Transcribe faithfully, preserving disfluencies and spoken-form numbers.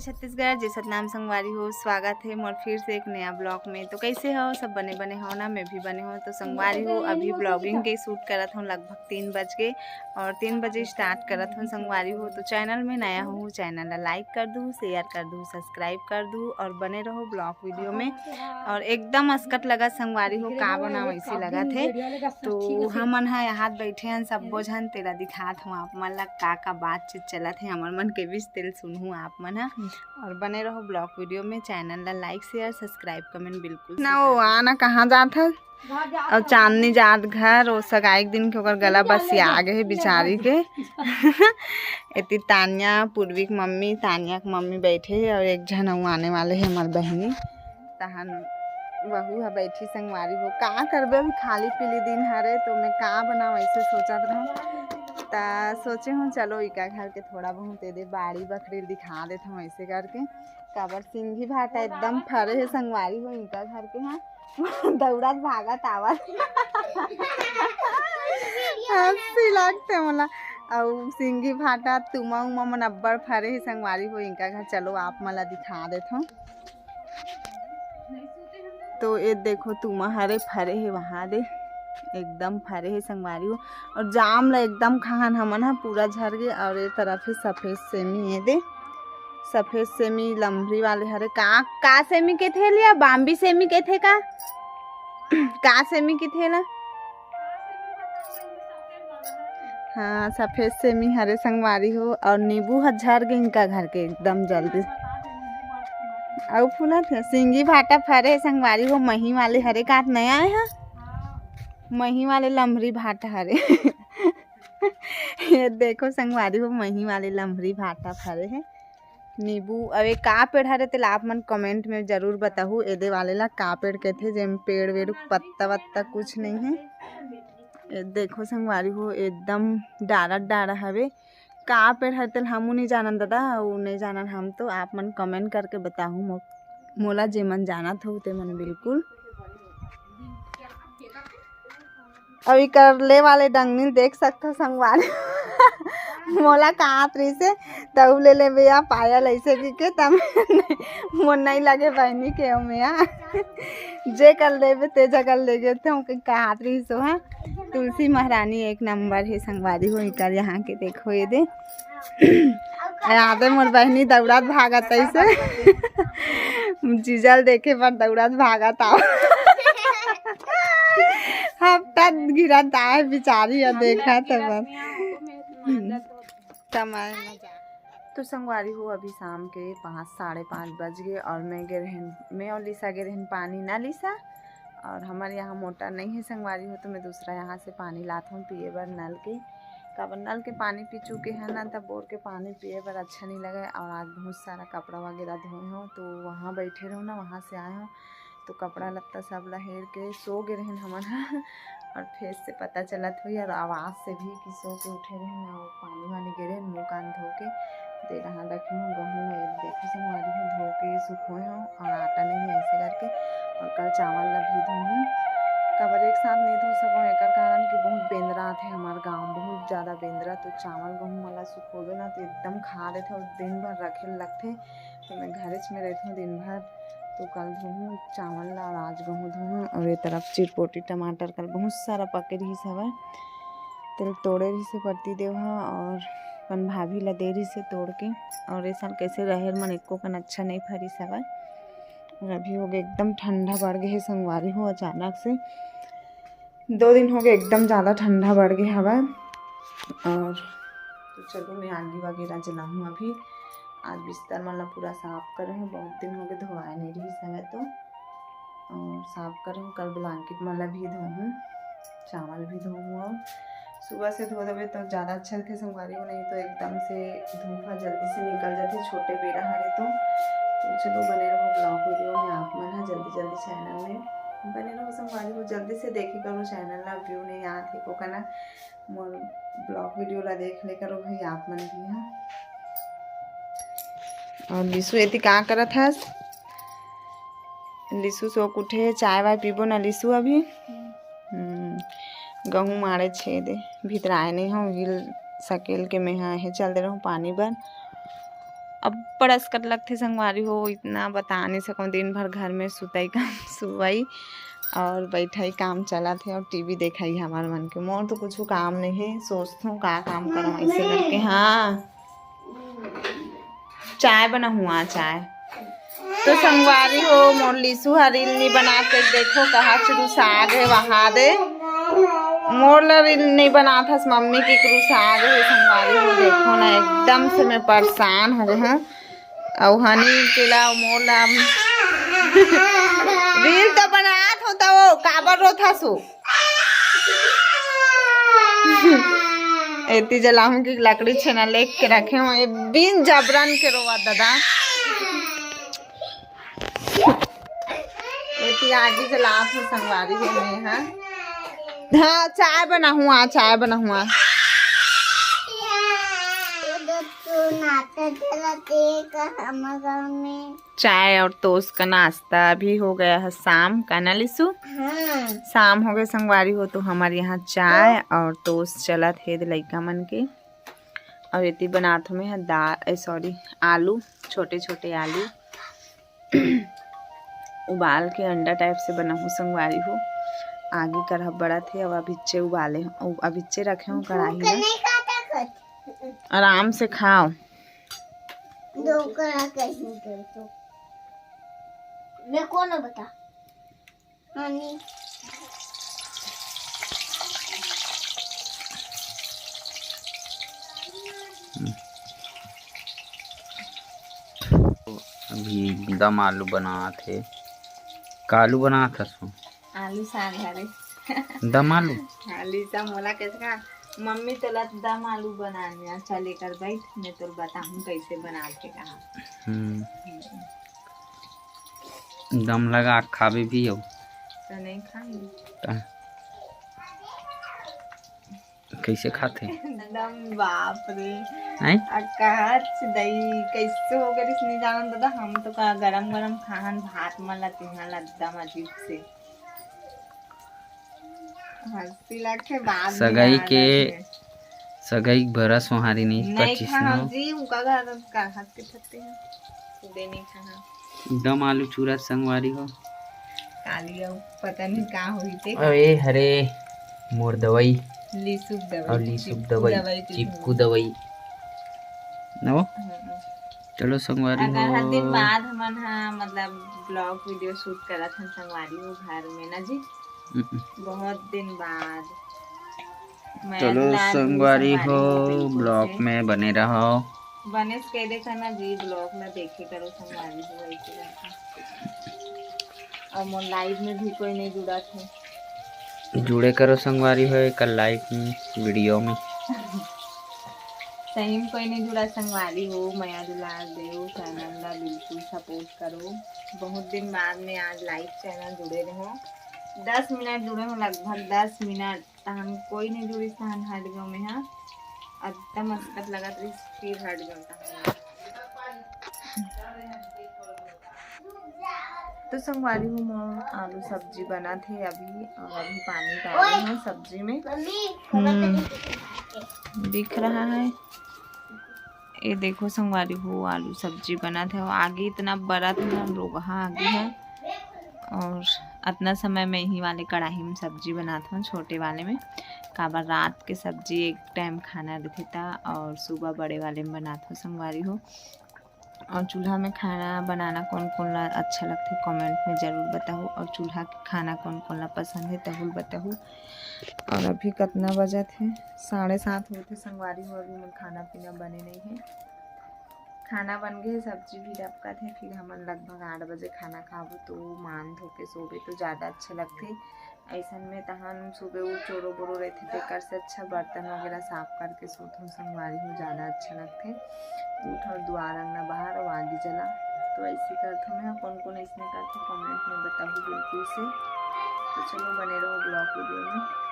छत्तीसगढ़, जय सतनाम संगवारी हो, स्वागत है मोर फिर से एक नया ब्लॉग में। तो कैसे हो सब? बने बने हो ना? मैं भी बने हो। तो संगवारी हो, अभी ब्लॉगिंग के शूट करत हूँ, लगभग तीन बज के, और तीन बजे स्टार्ट करत हूँ संगवारी हो। तो चैनल में नया हो, चैनल ला लाइक कर दू, शेयर कर दू, सब्सक्राइब कर दू और बने रहो ब्लॉग वीडियो में। और एकदम असकट लगा संगवारी हो, का बनाओ ऐसे लगा थे। तो हमन ह यहाँ बैठे हन सब्बो झन, तेला दिखात हूँ आप मन ला का का बातचीत चलत हे हमर मन के बीच, तेल सुनहू आप मन ह। और बने रहो ब्लॉग वीडियो में। चैनल ला लाइक, शेयर, सब्सक्राइब, कमेंट बिल्कुल ना। ओ आना कहाँ जात है? और चांदनी जात घर, ओ सगाई के दिन के ओकर गला बसिया आगे है बिचारी के। एती तानिया, पूर्वी के मम्मी, तानिया के मम्मी बैठे है और एक झन अउ आने वाले है हमार बहिनी। तहन वहू ह बैठी संगवारी हो, का करबे, अभी खाली पीली दिन हरे तो मैं का बनाओ ऐसे सोचत रहूँ। त सोचे हूँ चलो इका घर के थोड़ा बहुत एदे बाड़ी बखरी दिखा देत हूँ ऐसे करके। काबर सिंगी भाटा एकदम फरे हे संगवारी हो इनका घर के। हाँ दौड़त भागत आवत। हंसी लागते मोला। अउ सिंगी भाटा तुमा उमा मन अब्बड़ फरे हे संगवारी हो इनका घर। चलो आप मन ला दिखा देत हूँ। तो ये देखो तुमा हरे फरे हे वहाँ दे, एकदम फरे हे संगवारी हो। और जाम ला एकदम खाहन हमन ह पूरा झर गे। और ये तरफ हे सफेद सेमी, ये दे सफेद सेमी लम्हरी वाले हरे। का का सेमी के थे लिया? बाम्बी सेमी के थे का? का सेमी के थे ला? हाँ सफेद सेमी हरे संगवारी हो। और नींबू ह झर गे इनका घर के एकदम जल्दी। अउ फूलत हे सिंगी भाटा फरे संगवारी हो, मही वाले हरे काट नया आए हा, मही वाले लम्हरी भाटा हरे। ये देखो संगवारी हो, मही वाले लम्हरी भाटा फरे हे। नींबू अउ ये का पेड़ हरे तेला आप मन कमेंट में जरूर बताहू। एदे वाले ला का पेड़ कथे, जेम पेड़ वेड़ पत्ता वत्ता कुछ नहीं है। ये देखो संगवारी हो, एकदम डारा डारा हवे। का पेड़ हरे तेला हमू नहीं जानन दादा, अउ नहीं जानन हम तो। आप मन कमेंट करके बताहू मो-, मोला, जे मन जानत हो ते मन बिल्कुल। अउ इकर ले वाले डंगनी देख सकथो संगवारी। मोला कहात रहिसे, तहू ले लेबे या पायल ऐसे कहिके, तब मोर नहीं लगे बहिनी के ओमे या। जे कर लेबे ते जगह ले गे थे, ओके कहात रहिसो हा। तुलसी महारानी एक नंबर हे संगवारी हो, इकर यहाँ के देखो ये दे। यादे मोर बहिनी दौड़त भागत ऐसे। जीजल देखे बर दौड़त भागत आओ। हफ्ता गिरत आए बिचारी, और देखा तो बस। समय मजा। तो संगवारी हो, अभी शाम के पाँच, साढ़े पाँच बज गए और मैं गे रहन, मैं और लिसा गे रहन पानी ना लिसा। और हमारे यहाँ मोटर नहीं है संगवारी हो, तो मैं दूसरा यहाँ से पानी लात हूँ पिए बर नल के। काबर नल के पानी पी चुके हैं ना, तब बोर के पानी पिए बर अच्छा नहीं लगे। और आज बहुत सारा कपड़ा वगैरह धोए हो, तो वहाँ बैठे रहो ना, वहाँ से आए हो, तो कपड़ा लत्ता सब ला हेर के सो गे रहन हमन ह। और फेस से पता चलत होई और आवाज़ से भी कि सो के उठे रहन और पानी वानी गिरे, मुँह कान धो के। दे रहा रखे हूँ गहूँ में, देखो संगवारी हो, धो के सुखोए हूँ और आटा नहीं है ऐसे करके। और कल चावल ला भी धोहूँ, काबर एक साथ नहीं धो सकूँ, एकर कारण कि बहुत बेंदरा आथे हमार गाँव, बहुत ज़्यादा बेंदरा। तो चावल गहूँ वाला सुखोबे ना तो एकदम खा देथे और दिन भर रखे लगथे। तो मैं घरेच में रहती हूँ दिन भर, तो कल धोहूँ चावल ला और आज गहूँ धोहूँ। और ये तरफ चिरपोटी टमाटर कल बहुत सारा पके रहिस हवय, तेल तोड़े रहिसे परती देव ह और अपन भाभी ला दे रहिसे तोड़ के। और ये साल कैसे रहेर मन एको कन अच्छा नहीं फरिस हवय। और अभी हो गए एकदम ठंडा बढ़ गए हे संगवारी हो, अचानक से दो दिन हो गए एकदम ज़्यादा ठंडा बढ़ गए हवय। और तो चलो मैं आगी वगैरह जलाऊँ अभी। आज बिस्तर मन ला पूरा साफ करे हूँ, बहुत दिन हो गए धोवाए नहीं रहिस हवय तो। और साफ करे हूँ, कल ब्लैंकेट मन ला भी धोहूँ, चावल भी धोहूँ। और सुबह से धो देवे तो ज़्यादा अच्छा रहिथे संगवारी हो, नहीं तो एकदम से धूप ह जल्दी से निकल जाथे, छोटे बेरा हरे तो। तो चलो बने रहो ब्लॉग वीडियो में, आप मन ह जल्दी जल्दी चैनल में बने रहो संगवारी हो, जल्दी से देखे करो चैनल ला, व्यू नहीं आत हे को कना मोर ब्लॉग वीडियो ला देख ले करो भाई आप मन भी। हाँ और लिसु एती का करत हस? लिसु सो के उठे हे, चाय वाय पीबो ना लिसु अभी। हम्म, गहूँ माड़े छेदे भीतराए नहीं हो, हिल सकेल के मैं हा हे चल दे रहूँ पानी बर। अब्बड़ असकट लगथे संगवारी हो, इतना बता नहीं सकूँ। दिन भर घर में सुतई काम सुवई और बैठई काम चलत हे और टीवी देखई हमर मन के। मोर तो कुछ काम नहीं है, सोचथों का काम करम ऐसे करके। हाँ, चाय बनाहूँ, आ चाय। तो संगवारी हो, मोर लीसू ह रील नहीं बनाते, देखो कहाँ चुरुसा गे वहा दे। मोर ला रील नहीं बनात हस मम्मी की क्रूसा गे हे संगवारी हो। देखो ना, एकदम से मैं परेशान हो गए हूँ। अउ हनी के ला मोर ला रील तो बनात हो, तो वो काबर रोत हसु? एती जलाहूँ कि लकड़ी छेना लेके रखे हूँ, ये बिन जबरन के रोवा दादा। एती आगी जलात हूँ संगवारी हो मैं, हाँ। हाँ, चाय बनाहूँ, आ चाय बनाहूँ, आ। चाय और टोस्ट का नाश्ता अभी हो गया है शाम का ना लीसू? हाँ। शाम हो गए संगवारी हो, तो हमारे यहाँ चाय और टोस्ट चलत हे लइका मन के। और एती बनात हूँ मैं ह दाल, ए, सॉरी, आलू, छोटे छोटे आलू उबाल के अंडा टाइप से बनाहूँ संगवारी हो। आगी करहा बड़ा थे, अब अभिच्चे उबाले हूँ, अब अभिच्चे रखे हूँ कढ़ाई में। आराम से खाओ। दो कड़ा कहीं दे तो। मैं कौन है बता? हाँ, नहीं। अभी दम आलू बनात हे। का आलू बनात हस? आलू साग हरे। दम आलू? हाँ, लीसा मोला कैसे कहा, "मम्मी तोला तो दम आलू बनाने, अच्छा लेकर बैठ, मैं तोला बताहूँ कैसे बनाते," कहा। हम्म। दम लगा खाबे भी हो। तो नहीं खाएंगे। त कैसे खाथे? एकदम बाप रे। हैं? आ कहा दई कैसे हो गए नहीं जानन दादा, हम तो का गरम गरम खाहन भात मन ला तिहा ला एकदम अजीब से। हंसी लगथे बाद में सगाई याद के आथे। सगाई के भरा सोहारी नहीं, नहीं पच्चीस खाहन नौ। जी, उनका घर का हाथ के थकते हैं। दे नहीं खाहन। दम आलू चूरा संगवारी हो। काली अउ पता नहीं का होही ते। अरे हरे मोर दवाई। लीसुक दवाई, और लीसुक चिपकू दवाई, दवाई, चिपकू दवाई। नवो? हम्म। चलो संगवारी अगर हो। हर दिन बाद हमन हा मतलब vlog video shoot करत हन संगवारी हो घर में ना जी। हम्म। बहुत दिन बाद। मैं चलो दुलार संगवारी संगवारी हो, हो, बिल्कुल vlog से। में बने रहो। बने से कह देखा ना जी, vlog में देखे करो संगवारी हो ऐसे करके। और मोर live में भी कोई नहीं जुड़ा थे। जुड़े करो संगवारी हो एकर live में, video में। सही में कोई नहीं जुड़ा संगवारी हो, मया दुलार देव channel ला बिल्कुल support करो। बहुत दिन बाद में आज live channel जुड़े रहो, दस मिनट जुड़े हो, लगभग दस मिनट। तहन कोई नहीं जुड़िस, तहन हट गयो मैं हा। एकदम असकट लगत रहिस, फिर हट गयो तहन। तो संगवारी हो, मोर आलू सब्जी बनत हे अभी, और अभी पानी डाले हूँ सब्जी में। हम्म, दिख रहा है। ये देखो संगवारी हो, आलू सब्जी बनत हे। आगी इतना बरत हे, रोगहा आगी हे। और अतना समय में यही वाले कढ़ाई में सब्जी बनात हूँ, छोटे वाले में, काबर रात के सब्जी एक टाइम खाना रहिथे ता, और सुबह बड़े वाले में बनात हूँ संगवारी हो। और चूल्हा में खाना बनाना कौन कौन ला अच्छा लगथे, comment में जरूर बताहू। और चूल्हा के खाना कौन कौन ला पसंद है, तहू ल बताहू। और अभी कतना बजत है? साढ़े सात होत हे संगवारी हो, अभी मोर खाना पीना बने नहीं है। खाना बन गए, सब्जी भी डबकत है, फिर हमन लगभग आठ बजे खाना खाबो, तो मान धो के सोबे तो ज़्यादा अच्छा लगथे। ऐसन में तहन सुबह उठ चोरो बोरो रहथे, तेकर से अच्छा बर्तन वगैरह साफ करके सोथन संगवारी हो, ज़्यादा अच्छा लगथे। उठ और दुआर अंगना बाहर और आगी जला, तो ऐसे करथो मैं। कौन कौन ऐसने करथे, comment में बताहू बिल्कुल से। तो चलो बने रहो vlog video में।